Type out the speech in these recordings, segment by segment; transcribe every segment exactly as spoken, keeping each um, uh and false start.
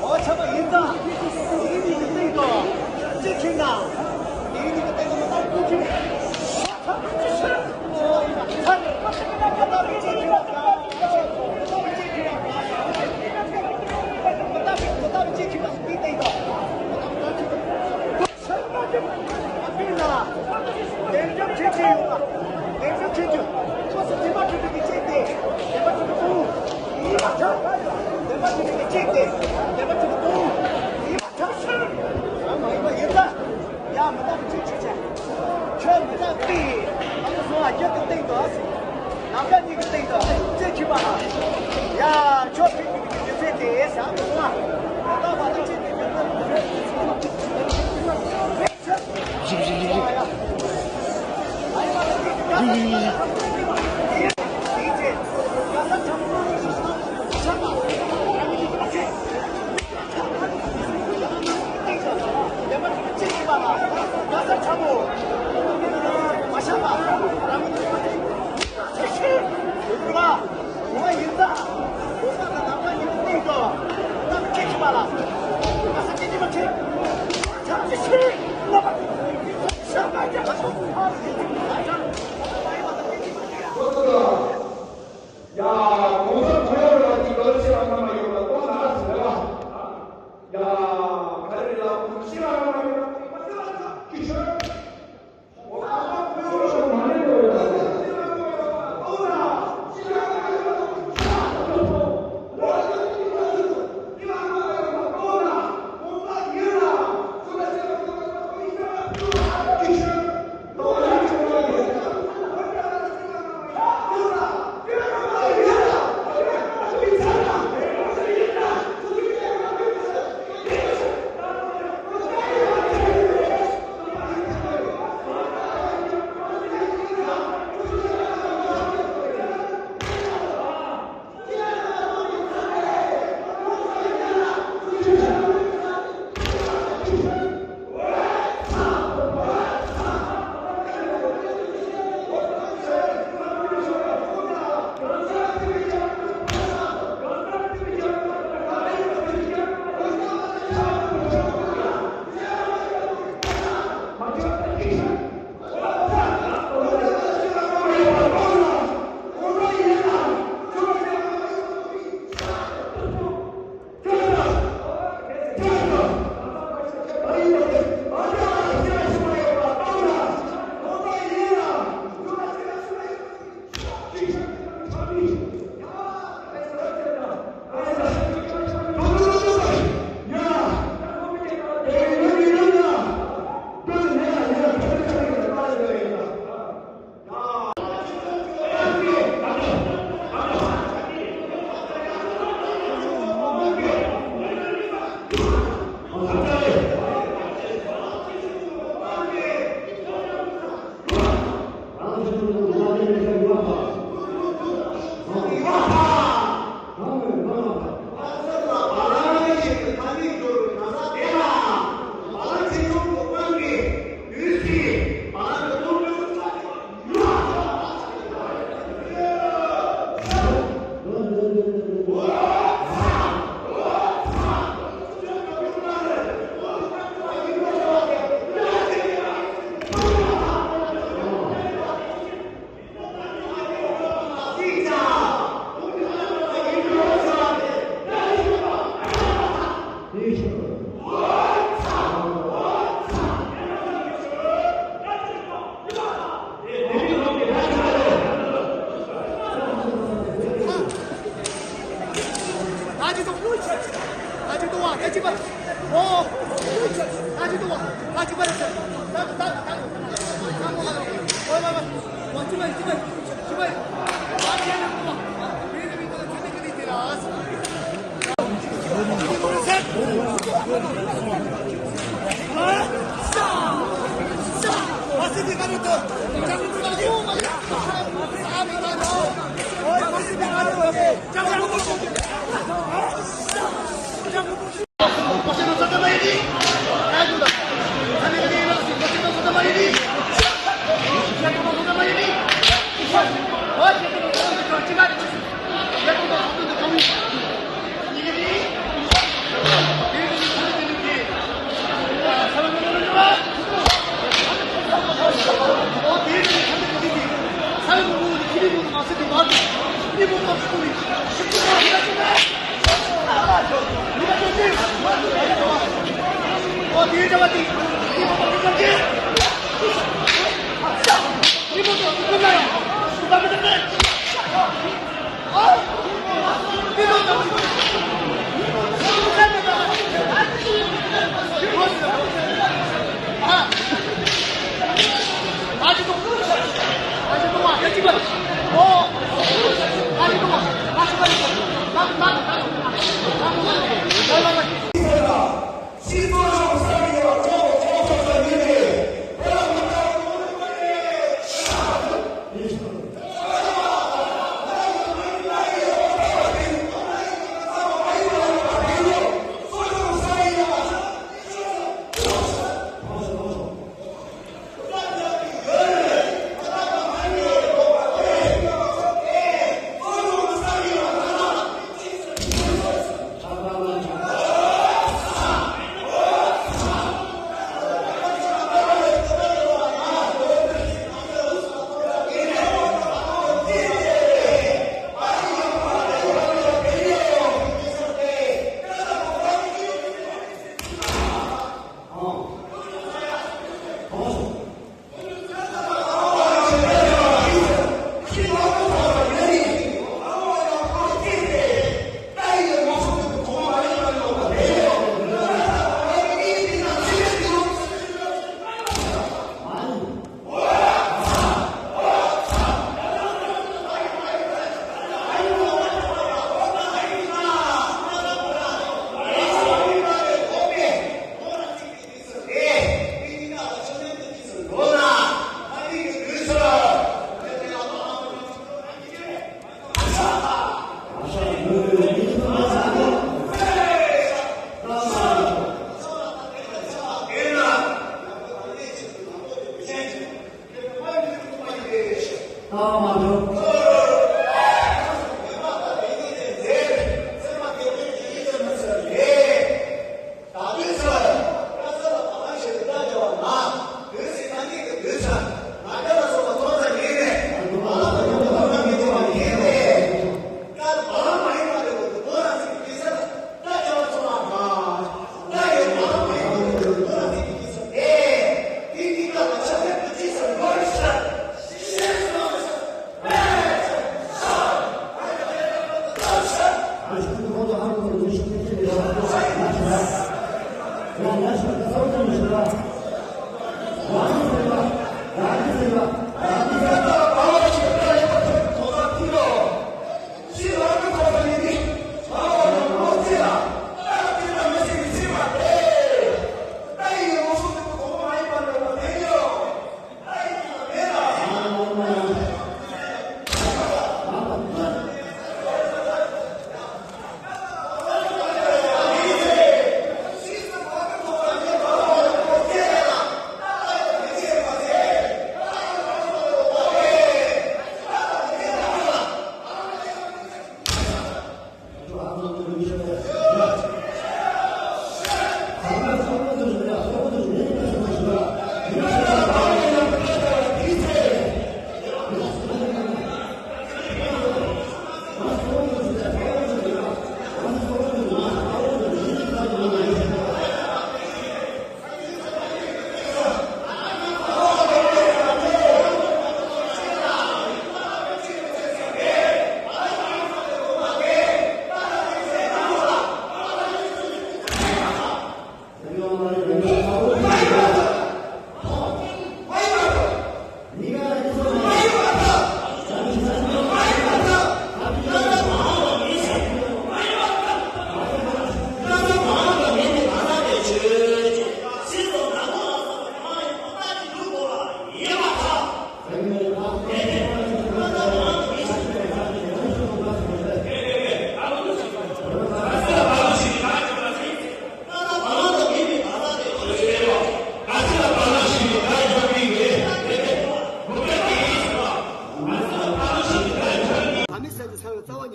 ཨོ་ཆ་པ་ཡིན་ཙང་། དེའི་མིང་གི་སྟེང་དུ་ཅི་ཁྱེར་ན། དེའི་མིང་གི་སྟེང་དུ་མི་རྟག་པ་ཅི་ཁྱེར། ཨོ་ཡིན་པ་ཚར། མི་རྟག་པ་ཅི་ཁྱེར་བ། མི་རྟག་པ་ཅི་ཁྱེར་བ། མི་རྟག་པ་ཅི་ཁྱེར་བ་དེའི་སྟེང་དུ། དཔེར་ན། བདེན་རྫུན་ཁྱད་ཆོས་ཡོད་པ། བདེན་རྫུན་ཁྱད་ཆོས། སོ་སོ་བདེན་པ་གྲུབ་པའི་གཅིག་སྟེ། བདེན་པ་གྲུབ་པའི་གཏོང་། ཡིན་པར་ཐལ། བདེན་པ་གྲུབ་པའི་གཅིག་སྟེ། བདེན་པ་གྲུབ་པའི་གཏོང་། ཡིན་པར་ཐལ། ཡང་མ་ཡིན་པ་ཡིན་ཙང་། ཡང་མི་རྟག་པའི་གཅིག་ཆོས་ཅན། ཁྱོད་མི་རྟག་པའི་ཨ་ནི་བཟུང་བ་རྒྱུ་གི་སྟེང་དུ། ནམ་མཁའ་གཉིས་ཀྱི་སྟེང་དུ་རྩེ་གཅིག་པ་ལ། ཡ་ཁྱོད་ཕིག་ཕིག་གི་རྒྱུ་མཚན་དེ་བྱ་མི་རུང་བ། མི་རྟག་པ་དང་གཅིག་ཏུ་འགྱུར་ན།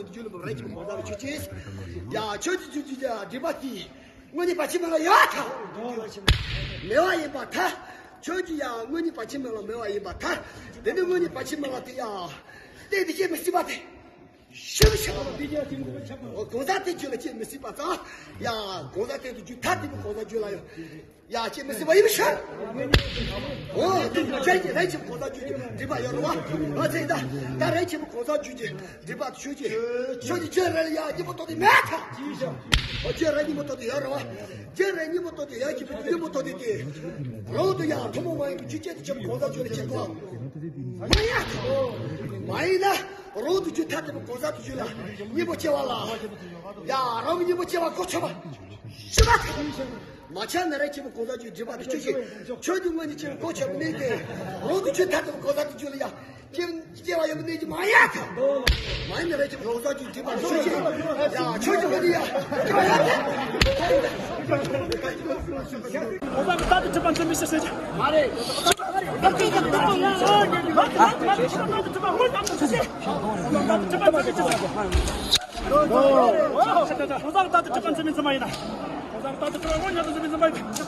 རྒྱུད་ལ་མོ་རེད་ཀྱི་གོང་ས་ལ་ཆོས་ཅེས། ཡ་ཆོས་ཀྱི་རྒྱུད་ཀྱི་ཡ་སྒྲིབ་པ་དེ་དངོས་གནས་བར་ཆད་མེད་ལ་ཡོད་ཐལ། མེད་པ་ཡིན་པར་ཐལ། ཆོས་ཀྱི་ཡ་དངོས་གནས་བར་ཆད་མེད་ལ་མེད་པ་ཡིན་པར་ཐལ། དེ་ནི་དངོས་གནས་བར་ཆད་མེད་ལ་དེ་ཡ་གཏན་དུ་སྐྱེ་མི་སྲིད་པ་དེ། ཤི་བ་ཤི་བ་དེ་ཡ་དེ་གོང་ས་དེ་རྒྱུད་ལ་སྐྱེ་མི་སྲིད་པ་ཙང་། ཡ་གོང་ས་དེ་དུ་རྒྱུད་ཐ་དེ་མོ་གོང་ས་རྒྱུད་ལ་ཡོད། ཡ་ཁྱེད་མི་སྲིད་པ་ཡིན་ཤག་འོ་དེ་ཁྱེད་ཀྱི་རེད་ཁྱེད་གོང་ས་རྒྱུད་ཀྱི་སྒྲིབ་པ་ཡོད་རེད་བ། ང་ཚེ་ད་ད་རེད་ཁྱེད་གོང་ས་རྒྱུད་ཀྱི་སྒྲིབ་པ་ཆོས་ཀྱི་ཆོས་ཀྱི་ཆོས་རེད་ལ་ཡ་སྙིང་པོ་ཐོག་དེ་མེད་ཐལ། འོ་ཆོས་རེད་སྙིང་པོ་ཐོག་དེ་ཡོད་རེད་བ། ཆོས་རེད་སྙིང་པོ་ཐོག་དེ་ཡ་ཁྱེད་ཀྱི་སྙིང་པོ་ཐོག་དེ་དེ་རང་དུ་ཡ་ཐུན་མོང་མ་ཡིན་པའི་རྒྱུ་ཅན་དེ་ཁྱེད་གོང་ས་རྒྱུད་ལ་ཁྱེད་གོ་མ་ཡ་ཐལ། མ་ཡིན་ན་རང་དུ་རྒྱུད་ཐ་དེ་གོང་ས་དུ་རྒྱུད་ལ་སྙིང་པོ་སྐྱེ་བ་ལ་ཡ་རང་གི་སྙིང་པོ་སྐྱེ་བ་གོ་ཆོད་པ། ཤི་བ་ཐལ། མ་ཆགས་ན་རེ་ཆེན་པོ་གོང་ས་རྒྱུད་སྒྲིབ་པ་དེ་ཆོས་ཤིག་ཆོས་ཀྱི་དངོས་ནི་ཆེན་པོ་གོ་ཆོད་པ་ནི་དེ། རང་དུ་ཆོས་ཐ་དད་པ་གོང་ས་དེ་རྒྱུད་ལ་ཡ། སྐྱེ་སྐྱེ་བ་ཡོད་པ་ནི་ཀྱི་མ་ཡ་ཐལ། མ་ཡིན་ན་རེ་ཆེན་པོ་གོང་ས་རྒྱུད་སྒྲིབ་པ་དེ་ཆོས་ཤིག་ཡ་ཆོས་ཀྱི་དངོས་ནི་ཡ། སྐྱེ་བ་ཡ་ཐལ། གོང་ས་གི་རྟག་ཏུ་གྲུབ་པ་འཛིན་པའི་ཕྱིར་ཟེར་གྱི། མ་རེད། རྟག་ཏུ་གྲུབ་པ་དངོས་ཉམས་སུ་ཟེར་གྱི། གོང་ས་རྟག་ཏུ་གྲུབ་པ་འཛིན་མི་ཚང་མ་ཡིན་ན། གོང་ས་རྟག་ཏུ་གྲུབ་པ་འཛིན་མི་ཚང་མ་ཡིན་ན། གོང་ས་རྟག་ཏུ་གྲུབ་པ་དངོས་ཉམས་སུ་འཛིན་མི་ཚང་མ་ཡིན་ན།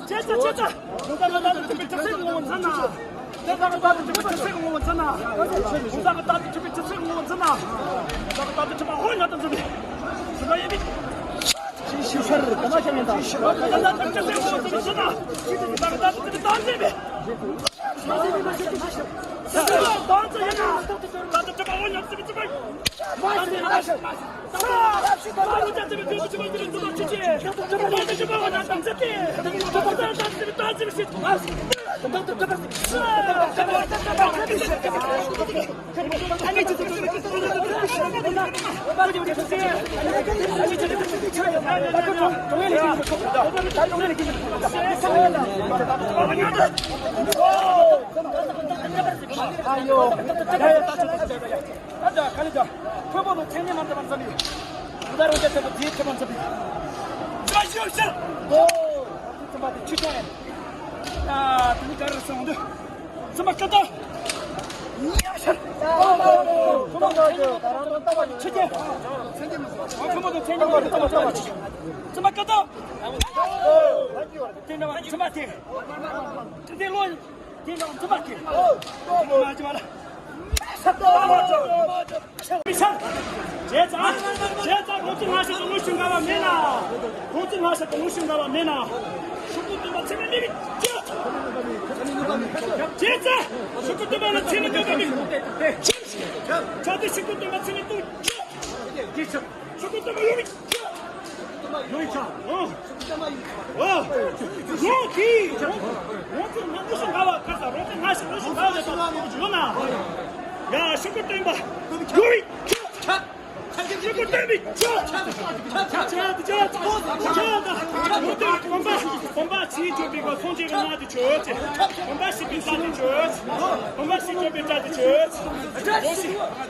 ཅེས་ཙ་ཅེས་ཙ། གོང་ས་རྟག་ཏུ་གྲུབ་པའི་ཆ་ཤས་ངོ་བོ་མཚོན་ན། དེ་རྟག་ཏུ་གྲུབ་པའི་ཆ་ཤས་ངོ་བོ་མཚོན་ན། གོང་ས་རྟག་ཏུ་གྲུབ་པའི་ཆ་ཤས་ངོ་བོ་མཚོན་ན། གོང་ས་རྟག་ཏུ་གྲུབ་པ་དངོས་ཉམས་སུ་འཛིན་པའི། གྲུབ་པ་ཡིན་པའི། ཤེས་ཤེས་ཤར་ག་མ་ཤར་ཡིན་དང་། གོང་ས་རྟག་ཏུ་གྲུབ་པའི་ཆ་ཤས་ངོ་བོ་མཚོན་ན། གོང་ས་རྟག་ཏུ་གྲུབ་པའི་དོན་འཛིན་པའི། ཨ་ཡོ། ད་ད་ག་ལེ་ད། ཕུན་པོ་དང་མཚན་ཉིད་མ་འདྲ་བར་འཛིན་པའི། ད་རང་རྒྱལ་ཐེབས་པ་དེའི་ཐེབས་པ་འཛིན་པའི། ཅ་ཞུ་ཤར། ཨོ། ཙམ་པ་དེ་ཆུ་ཅན། ཨ་དེ་ནི་ག་རེ་སོང་འདུག་ཙམ་པ་ཀ་ཏོ། ཉ་ཤར། ཨོ་ཕུན་པོ་དང་མཚན་ཉིད་མ་འདྲ་བར་ཆུ་ཅན། ཨོ་ཕུན་པོ་དང་མཚན་ཉིད་མ་འདྲ་བར་ཙམ་པ་ཀ་ཏོ། དེ་འདྲ་བ་ཙམ་པ་དེ། དེ་ལོ། དེ་ནང་དུ་མ་སྐྱེས། མ་སྐྱེས་པ་ལ། མི་ཤར། བྱས་ཙང་། བྱས་ཙང་རོ་ཙི་སྔ་ཕྱི་དང་དངོས་གཞི་འགལ་བ་མེད་ན། རོ་ཙི་སྔ་ཕྱི་དང་དངོས་གཞི་འགལ་བ་མེད་ན། ཕྱོགས་ཀུན་སྟོན་པ་མཚན་མེད་མེད་པའི་ཕྱིར། བྱས་ཙང་ཕྱོགས་ཀུན་སྟོན་པ་ལ་མཚན་ཉིད་འདོད་པ་མེད། ཆ་དེ་ཕྱོགས་ཀུན་སྟོན་པ་མཚན་ཉིད་སྟོན་ཕྱིར། ཕྱོགས་ཀུན་སྟོན་པ་ཡོད་མེད། ཡོད་ཀྱང་། ཨོ། ཨོ། ཡོད་དེ། རོ་ཙི་སྔ་ཕྱི་འགལ་བ་ག་ས་རོ་ཙི་སྔ་ཕྱི་དངོས་གཞི་འགལ་བ་ཡོད་ན། ཡ་ཕྱོགས་ཀུན་སྟོན་པ་ཡོད་མེད། ཕྱོགས་ཀུན་སྟོན་པའི་ཕྱིར། ཕྱིར་དུ་ཕྱིར་དུ་ཕྱིར་དུ། གོམས་པ་གོམས་པ་ཕྱིར་བརྗོད་པའི་སྐབས་སངས་རྒྱས་ཀྱི་སྔགས་དེ་ཆོས་ཅན། གོམས་པ་ཕྱིར་བརྗོད་པའི་སྒྲ་དེ་ཆོས་ཅན།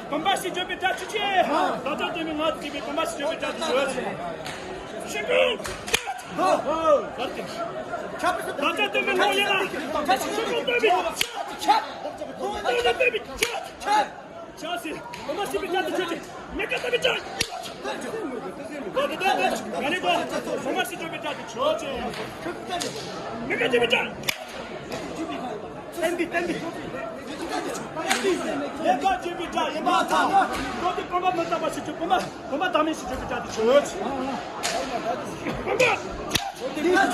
གོམས་པ་ཕྱིར་བརྗོད་པའི་སྒྲ་དེ་ཆོས་ཅན། གོམས་ཤིག་གོམས་པ་ཕྱིར་བརྗོད་པའི་སྒྲ་ཆོས་ཅན། བདག་ཅག་སྟོན་པའི་སྔགས་དེ་བརྗོད་པའི་གོམས་པ་ཕྱིར་བརྗོད་པའི་སྒྲ་དེ་ཆོས་ཅན། ཤིན་ཏུ། བདག་ཅག་སྟོན་པའི་སྔགས་ཡིན་ན། ཤིན་ཏུ་སྟོན་པའི། སྟོན་པའི། ཕྱིར། གོམས་པ་ཕྱིར་བརྗོད་པའི་སྒྲ་དེ་ཆོས་ཅན། མི་དགེ་སྟོན་པའི་སྒྲ། ང་ནི་གོ། གོམས་པ་ཕྱིར་བརྗོད་པའི་སྒྲ་དེ་ཆོས་ཅན། མི་དགེ་སྟོན་པའི་སྒྲ། བསྟན་པའི་བསྟན་པའི། ལེགས་པར་བརྗོད་པའི་སྒྲ་ཡིན་པར་ཐལ། གོམས་པ་མི་རྟག་པ་ཕྱིར་བརྗོད། གོམས་པ་གོམས་པ་བདག་མེད་ཕྱིར་བརྗོད་པའི་སྒྲ་དེ་ཆོས་ཅན། གོམས་པ། ད་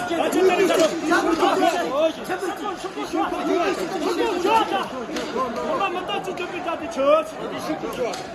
ཆོས་ཅན། གོམས་པ་མི་རྟག་ཕྱིར་བརྗོད་པའི་སྒྲ་དེ་ཆོས་ཅན།